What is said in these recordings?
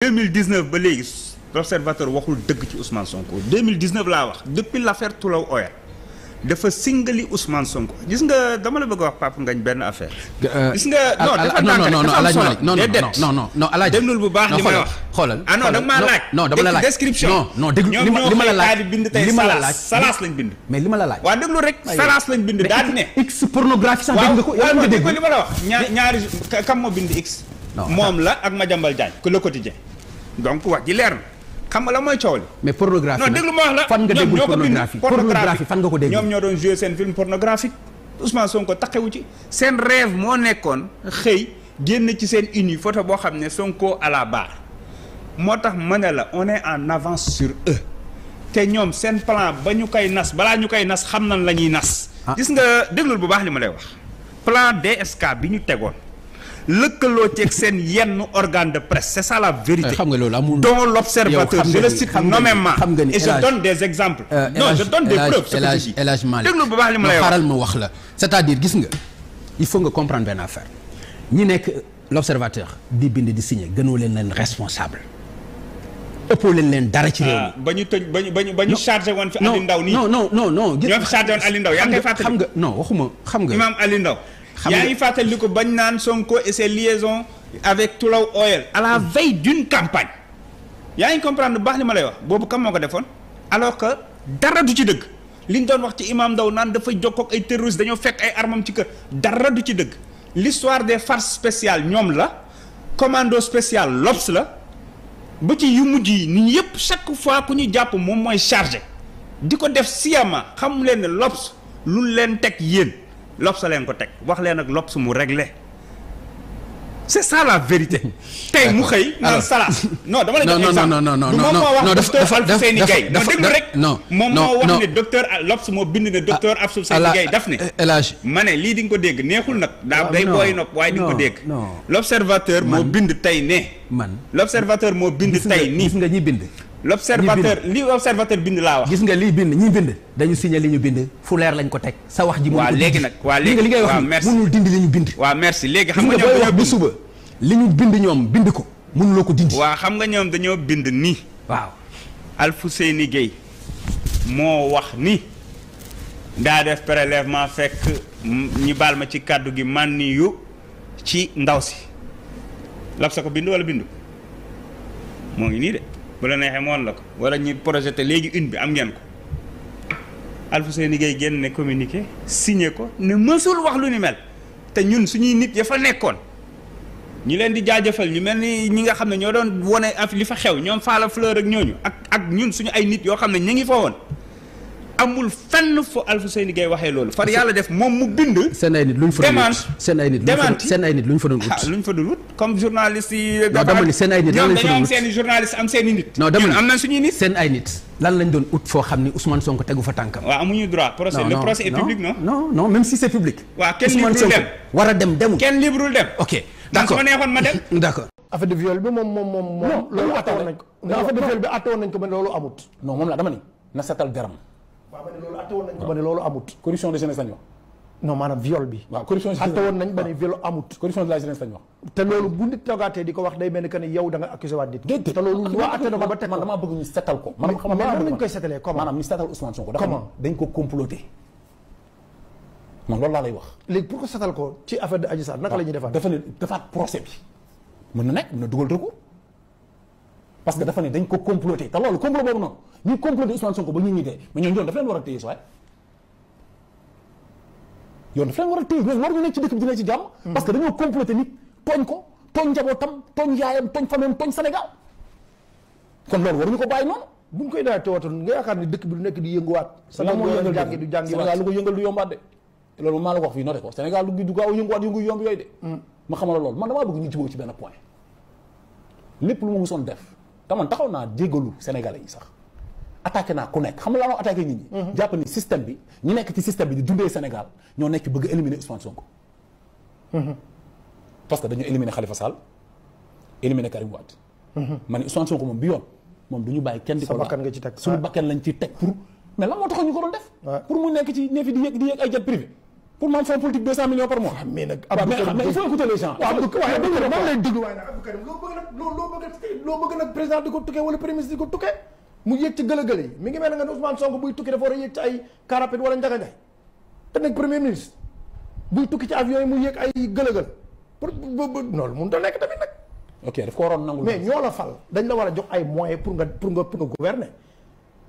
2019 ba léegi l'observateur waxul dëgg ci Ousmane Sonko 2019 laa wax depuis l'affaire Tullow Oil dafa singali Ousmane Sonko gis nga dama la bëgg a wax Papa Ngagne benn affaire. gis nga non Alaaji déglul bu baax li may wax. xoolal ah non da nga maa laaj. non dama la laaj description. non déglu li ma la laaj li ma la laaj salaas lañ bind. mais li ma la laaj. waaw déglu rek salaas lañ bind daal di ne. x pornographie sax dégg nga ko yow nga dégg li ma la wax ñaari kam moo bind x. moom la ak Madiambal Diagne que Le Quotidien donc wax ji leer na. xam nga la mooy coow li. mais pornographie non déglu ma wax la fan nga déggul pornographie fan nga ko dégg. ñoom ñoo doon jouer seen film pornographique Ousmane Sonko taxewu ci. seen rêve moo nekkoon xëy génn ci seen uni photo boo xam ne Sonko à la barre moo tax ma ne la on est en avance sur eux te ñoom seen plan ba ñu koy nas balaa ñu koy nas xam nañ la ñuy nas. gis nga déglul bu baax li ma lay wax. plan DSK bi ñu tegoon. lëkkaloo ceeg seen yenn organe de presse c'est ça la vérité. xam nga loolu amul dont l'observateur je le cite nommément et je donne des exemples. non je donne des preuves. déglu bu baax li ma lay wax xaaral ma wax la c'est-à-dire gis nga il faut nga comprendre benn affaire ñi nekk l'observateur di bind di signer gënoo leen responsable ëppoo leen dara ci réew mi. ba ñu tëj ba ñu chargé woon fi Aliou Ndao nii. non ñoo fi chargé woon Aliou Ndao yaa ngi koy fàttali. xam nga non waxuma xam nga. Imam Aliou Ndao. yaa ngi fàttali ko bañ naan Sonko et ses liaisons avec Tullow Oil à la veille d'une campagne yaa ngi comprendre bu baax li ma lay wax boobu kam moo ko defoon alors que dara du ci dëgg li ñu doon wax ci Imam Ndao naan dafay jokkoo ak ay terroristes dañoo fekk ay armam ci kër dara du ci dëgg l'histoire des forces spéciales ñoom la commando spécial l'Obs la ba ci yu mujj yi nit yëpp chaque fois ku ñu jàpp moom mooy chargé di ko def sciemment xam leen ne l'Obs lu leen teg yéen L'Obs leen ko teg wax leen ak l'Obs mu réglé c'est ça la vérité. tey mu xëy naan salaas. non dama la jox exemple du moom moo wax docteur Alfousseyni Gaye non déglu rek. moom moo wax ne docteur L'Obs moo bind ne docteur Alfousseyni Gaye daf ne. ma ne lii di nga ko dégg neexul nag. daa day booy nopp waaye di nga ko dégg. l'observateur moo bind tey ne. l'observateur moo bind tey nii. gis nga ñi bind. l'observateur bind laa wax. gis nga lii bind ñi bind dañu signé li ñu bind fu leer lañ ko teg sa wax ji. waaw léegi nag waaw léegi li ngay wax mënul dindi li ñu bind. waaw merci léegi xam nga ñoom dañoo bind suba li ñu bind ñoom bind ko mënuloo ko dindi. waaw xam nga ñoom dañoo bind nii. waaw Alfousseyni Gaye moo wax ni daa def prélèvement fekk ñi baal ma ci kàddu gi man yu ci ndaw si L'Obs ko bind wala bindu moo ngi nii de. bu la neexee moon la ko wala ñu projeté léegi une bi am ngeen ko Alfousseyni Gaye génn ne communiqué signé ko ne mësul wax lu ni mel te ñun suñuy nit ya fa nekkoon ñi leen di jaajëfal ñu mel ni ñi nga xam ne ñoo doon wone li fa xew ñoom Falla Fleur ak ñooñu ak ñun suñu ay nit yoo xam ne ñu ngi fa woon amul fenn fo Alfousseyni Gaye waxee loolu far yàlla def moom mu bind. seen ay nit luñ fa doon wut seen ay nit luñ fa doon wut. luñ fa doon wut comme journaliste yi. non dama ni seen ay nit lan lañ fa doon wut ñoom dañoo am seen i journaliste am seen i nit. non dama ni am na suñuy nit. seen ay nit lan lañ doon ut foo xam ni Ousmane Sonko tegu fa tànkam. waaw amuñu droit procès le procès est public non. non même si c'est public. waaw kenn librul dem war a dem demul. kenn librul dem. ok d'accord man su ma neexoon ma dem. d'accord. affaire de viol bi moom. loolu attewoon nañ ko. affaire de viol bi attewoon nañ ko ba loolu amut. non moom la dama ni na setal garam. waaw ba ne loolu attewoon nañ ko ba ne loolu amut. corruption de jeunesse lañ wax. non maanaam viol bi. waaw corruption de jeunesse attewoon nañ ba ne viol amut. corruption de la jeunesse lañ wax. te loolu bu nit toogaatee di ko wax day mel ni que ni yow da nga accusé waat nit. déedéet te loolu waa atte na ko ba teg ko. man damaa bëgg ñu setal ko. mais nan lañ koy setalee comment. maanaam ñu setal Ousmane Sonko. comment dañ ko comploter. man loolu laa lay wax. léegi pour ko setal ko ci affaire de Adji Sarr naka la ñuy defaat. dafa ne defaat procès bi. mën na nekk mën na dugal recours parce que dafa ne dañ ko comploter te loolu complot boobu noonu ñu comploter Ousmane Sonko ba ñu ñi dee mais ñooñu yoon dafa leen war a téye si waaye yoon dafa leen war a téye ñoom war ñu nekk ci dëkk bi dina ci jàmm. parce que dañoo comploter nit tooñ ko tooñ njabootam tooñ yaayam tooñ famem tooñ Sénégal kon loolu waruñu ko bàyyi noonu. bu ñu koy daal teewatoon nga yaakaar ni dëkk bi du nekk di yënguwaat. Sénégal moo yëngal jàngi du jàngi Sénégal lu ko yëngal du yombaat de loolu maa la ko wax fii noté ko Sénégal du gaaw yënguwaat yëngu yomb yooyu de. ma xamal la loolu man damaa bëgg ñu jubóo ci benn point lépp lu ma musoon def te man taxaw naa jéggalu Sénégalais yi sax attaqué naa ku nekk xam nga laa noo attaqué nit ñi. jàpp ni système bi ñi nekk ci système bi di dundee Sénégal ñoo nekk bëgg éliminer Ousmane Sonko. parce que dañu éliminer Khalifa Sall éliminer Karim Wade. man Ousmane Sonko moom bi yoon moom du ñu bàyyi kenn di ko. sa bakkan nga ci teg suñu bakkan lañ ci teg pour. mais lan moo taxoon ñu ko doon def. pour mu nekk ci neefi di yëg ay jet privé pour man fonds politique 200 millions par mois. mais nag mais il faut écouter les gens. waaw moom lay déglu waaye nag Abdou Karim loo bëgg nag président di ko tukkee wala premier ministre di ko tukkee mu yéeg ci gëlëgële yi mi ngi mel ne nga ne Ousmane Sonko buy tukki dafa war a yéeg ci ay car rapide wala Ndiaga Ndiaye te nekk premier ministre buy tukki ci avion yi mu yéeg ay gëlëgël pour loolu mënut a nekk tamit nag. ok daf ko waroon nangul. mais ñoo la fal dañ la war a jox ay moyens pour nga gouverner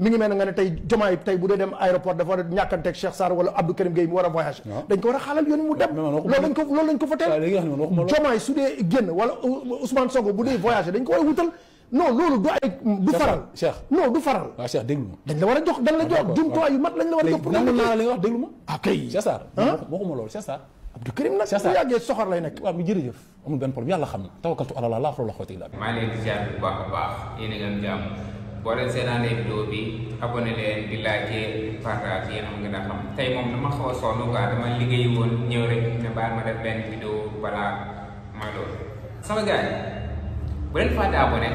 mi ngi mel ne nga ne tey Diomaye tey bu dee dem aéroport dafa war a ñàkkanteeg Cheikh Sarr wala Abdou Karim Gueye mu war a voyager. dañ ko war a xaalal yoon mu dem. loolu lañ ko fa teel. Diomaye su dee génn wala Ousmane Sonko bu dee voyager dañ ko war a wutal. non loolu du ay du faral. Cheikh non du faral. waaw Cheikh déglu ma. dañ la war a jox dañ la jox jumtuwaay yu mat lañ la war a jox. pour nangu naa li nga wax déglu ma. ok Cheikh Sarr. waxuma loolu Cheikh Sarr. Abdou Karim nag bu yàggee soxor lay nekk. waaw mi jërëjëf amul benn problème yàlla xam na tawakkaltu ala Allah laa xawla wala quwwata illa billah. maa ngi leen di ziar bu baax a baax yéen a ngi am jàmm boo leen seetaanee vidéo bi abonné leen di liker partage yéen am nga xam tey moom dama xaw a sonn quoi dama liggéey woon ñëw rek ne baal ma def benn vidéo balaa mooy loolu. sama gars yi bu leen fàtte abonné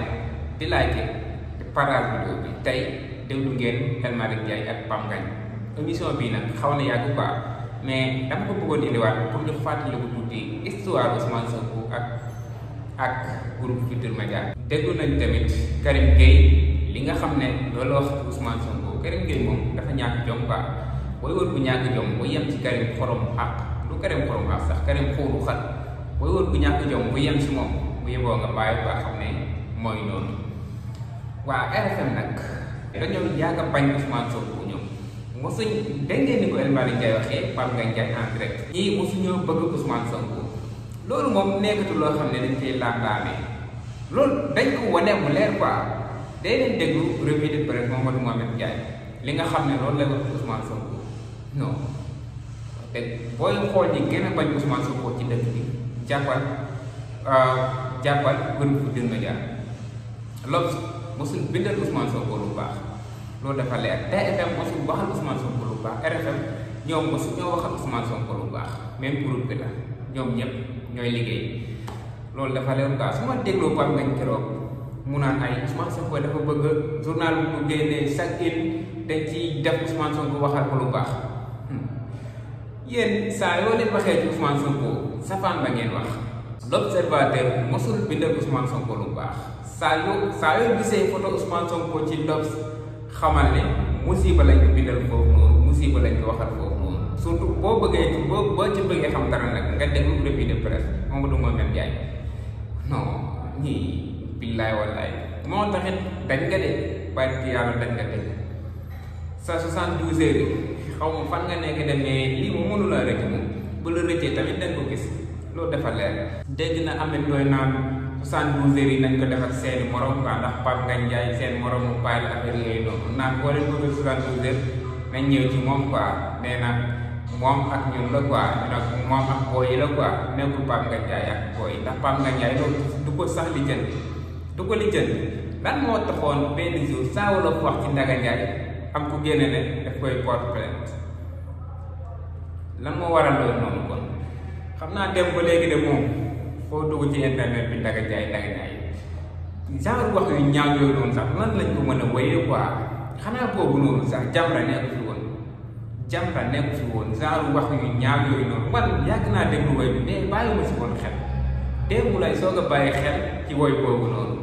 di liker di partage vidéo bi tey déglu ngeen El Malick Ndiaye ak Pape Ngagne émission bii nag xaw na yàgg quoi mais dama ko bëggoon indiwaat pour ñu fàttaliku tuuti histoire Ousmane Sonko ak groupe Futurs Médias. déglu nañ tamit Karim Gueye li nga xam ne loolu wax Ousmane Sonko Karim Gueye moom dafa ñàkk jom quoi booy wër bu ñàkk jom bu yem ci Karim xorom xaq du Karim xorom xaq sax Karim xuuru xat booy wër bu ñàkk jom bu yem si moom bu yeboo nga bàyyi ba xam ne mooy noonu. waa RFM nag dañoo yàgg a bañ Ousmane Sonko ñoom mosuñ dégg ngeen ni ko El Malick Ndiaye waxee Pape Ngagne Ndiaye en direct ñii mosuñoo bëgg Ousmane Sonko loolu moom nekkatu loo xam ne dañ koy laam-laamee loolu dañ ko wane mu leer quoi day leen déglu revue de presse Mamadou Mouhamed Ndiaye li nga xam ne loolu lay wax Ousmane Sonko non te booy xool ñi gën a bañ Ousmane Sonko ci dëkk bi jàppal groupe Futurs Médias loolu mosul bindal Ousmane Sonko lu baax loolu dafa leer TFM mosul waxal Ousmane Sonko lu baax RFM ñoom mosul ñoo waxal Ousmane Sonko lu baax même groupe bi la ñoom ñëpp ñooy liggéey loolu dafa leer quoi su ma dégloo Pape Ngagne keroog mu naan ay Ousmane Sonko dafa bëgg journal bu mu génnee chaque une dañ ci def Ousmane Sonko waxal ko lu baax yéen saa yoo leen waxee ci Ousmane Sonko safaan ba ngeen wax. L'Observateur mosul bindal Ousmane Sonko lu baax saa yoo gisee photo Ousmane Sonko ci L'Obs xamal ne musiba lañ ko bindal foofu noonu musiba lañ ko waxal foofu noonu surtout boo bëggee boo ci bëggee xam dara nag nga déglu revue de presse Mamadou Mouhamed Ndiaye non ñii billaay wallaay moo taxit dañ nga de bàyyi ci yàlla dañ nga dégg sa 72 heures yi xaw ma fan nga nekk de mais lii moom mënu la rëcc moom bu la rëccee tamit dañ ko gis loolu dafa leer dégg na am nañ doy naan 72 heures yi nañ ko def ak seeni morom quoi ndax Pape Ngagne Ndiaye seen moromu bàyyi la affaire yooyu noonu naan boo leen bëgg 72 heures nañ ñëw ci moom quoi nee na moom ak ñun la quoi nag moom ak booy yi la quoi nekkul Pape Ngagne Ndiaye ak booy yi ndax Pape Ngagne Ndiaye loolu du ko sax lijjanti du ko lijjanti lan moo taxoon benn jour saa wala wax ci Ndiaga Ndiaye am ku génne ne daf koy porte plainte lan moo waral loolu noonu kon xam naa dem ba léegi de moom foo dugg ci internet bi Ndiaga Ndiaye genre wax yu ñaaw yooyu noonu sax nan lañ ko mën a wéyee quoi xanaa boobu noonu sax Jamra nekku fi woon genre wax yu ñaaw yooyu noonu man yàgg naa déglu woy bi mais bàyyi ma si woon xel démb lay soog a bàyyi xel ci woy boobu noonu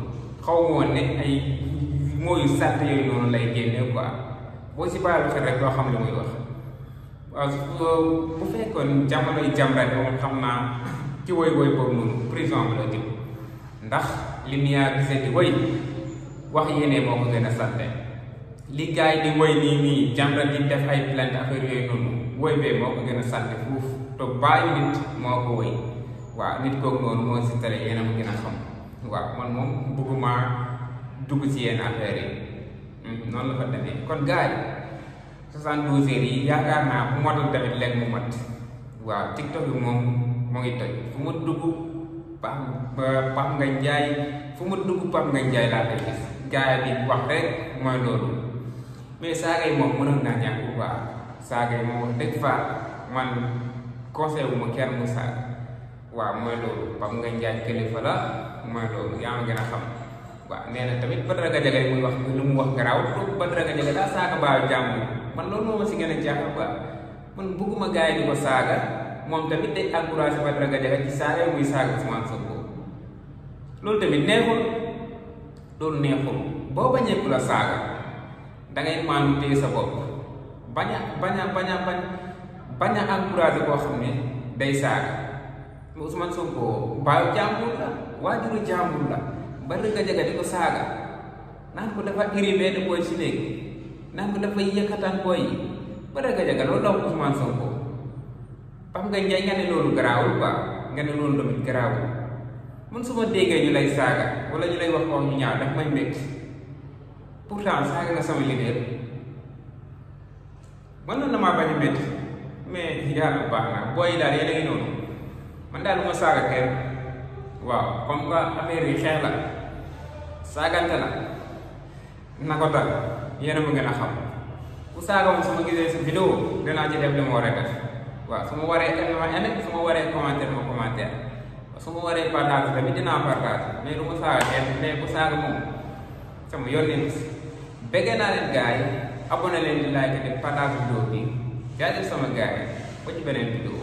xaw ma woon ne ay mooyu sàtt yooyu noonu lay génne quoi boo si bàyyi xel rek doo xam li muy wax waaw bu fekkoon jamonoy Jamra moom xam naa ci woy boobu noonu prison bi la jëm ndax li Mia Guissé di woy wax yéene moo ko gën a sante li gars yi di woy nii Jamra di def ay plainte affaire yooyu noonu woy bee moo ko gën a sante fuuf te bàyyi nit moo ko woy waaw nit kooku noonu moo si tere yéen a ma gën a xam waaw man moom bëgguma dugg ci yenn affaire yi noonu la fa demee kon gars yi 72 heures yi yaakaar naa bu matul tamit léegi mu mat waaw TikTok bi moom moo ngi toj fu mu dugg Pape Ngagne Ndiaye fu mu dugg Pape Ngagne Ndiaye laa koy gis gars yi di wax rek mooy loolu mais saaga yi moom mënoon naa ñàkk bu baax saaga yi moom wax dëgg fa man conseil wu ma kenn mu saaga waaw mooy loolu Pape Ngagne Ndiaye kilifa la mooy loolu yaa ma gën a xam waaw nee na tamit Badara Gadiaga muy wax lu mu wax garaaw Badara Gadiaga daa saaga baaw jàmm man loolu moo ma si gën a jaaxal quoi man bëgguma gars yi di ko saaga moom tamit day encouragé Badara Gadiaga ci saaga muy saaga Ousmane Sonko loolu tamit neexul loolu neexul boo bañee ku la saaga dangay maanu téye sa bopp bañ a encouragé koo xam ne day saaga mais Ousmane Sonko baayu jàmbur la waajuru jàmbur la Badara Gadiaga di ko saaga naan ko dafa iri benn booy si léegi naan ko dafay yëkkataan booy yi Badara Gadiaga loolu daw Ousmane Sonko Pape Ngagne Ndiaye nga ne loolu garaawul quoi nga ne loolu tamit garaawul man su ma déggee ñu lay saaga wala ñu lay wax ñu ñaaw daf may métti pourtant saaga nga sama leader man noonu damaa bañ a métti mais yàlla baax na booy daal yéen a ngi noonu man daal du ma saaga kenn waaw comme que affaire yi xeex la saagante la na ko dal yéen a ma gën a xam ku saaga moom su ma gisee si vidéo danaa ci def li ma war a def waaw su ma waree def ma indi su ma waree commentaire ma commentaire su ma waree partage tamit dinaa partage mais du ma saaga kenn mais ku saaga moom sama yoon nañu si bëggee naa leen gars yi abonné leen di like di partage vidéo bi jaajëf sama gars yi ba ci beneen vidéo